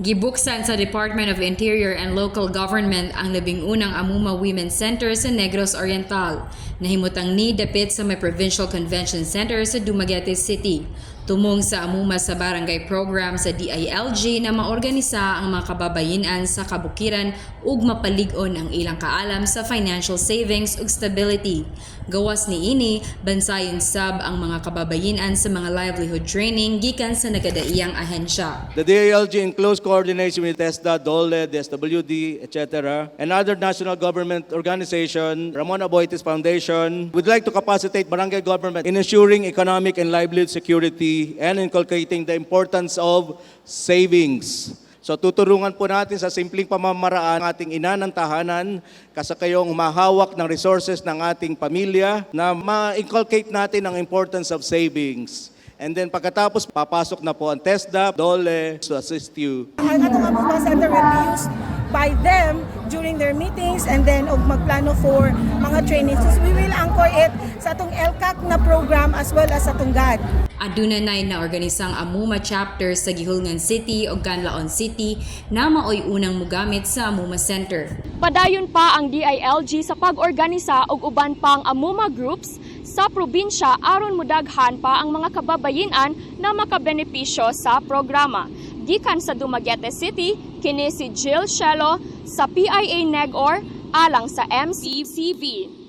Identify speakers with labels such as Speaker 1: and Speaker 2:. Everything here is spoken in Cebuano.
Speaker 1: Gibuksan sa Department of Interior and Local Government ang 11 na Amuma Women's Center sa Negros Oriental. Nahimutang ni dapit sa may Provincial Convention Center sa Dumaguete City. Tumong sa Amuma sa Barangay Program sa DILG na maorganisa ang mga kababayenan sa kabukiran ug mapalig-on ang ilang kaalam sa financial savings ug stability. Gawas niini, bansayon sab ang mga kababayenan sa mga livelihood training gikan sa nagadaiyang ahensya.
Speaker 2: The DILG, in close coordination with TESDA, DOLE, DSWD, etc., and other national government organization, Ramon Aboitiz Foundation, would like to capacitate barangay government in ensuring economic and livelihood security and inculcating the importance of savings. So tutulungan po natin sa simpleng pamamaraan ang ating ina ng tahanan, kasi kayong humahawak ng resources ng ating pamilya, na ma-inculcate natin ang importance of savings. And then pagkatapos, papasok na po ang TESDA, DOLE to assist you.
Speaker 3: Ang atong Amuma Center will be used by them during their meetings and then og magplano for mga trainings. So we will anchor it sa atong ELCAC na program as well as sa atong GAD.
Speaker 1: Aduna nay naorganisang Amuma chapter sa Guihulngan City ug Canlaon City na maoy unang mugamit sa Amuma Center.
Speaker 4: Padayon pa ang DILG sa pag-organisa og uban pang Amuma groups sa probinsya aron mudaghan pa ang mga kababayenan na makabenepisyo sa programa. Gikan sa Dumaguete City, kini si Jill Shelo sa PIA Negor alang sa MCCV.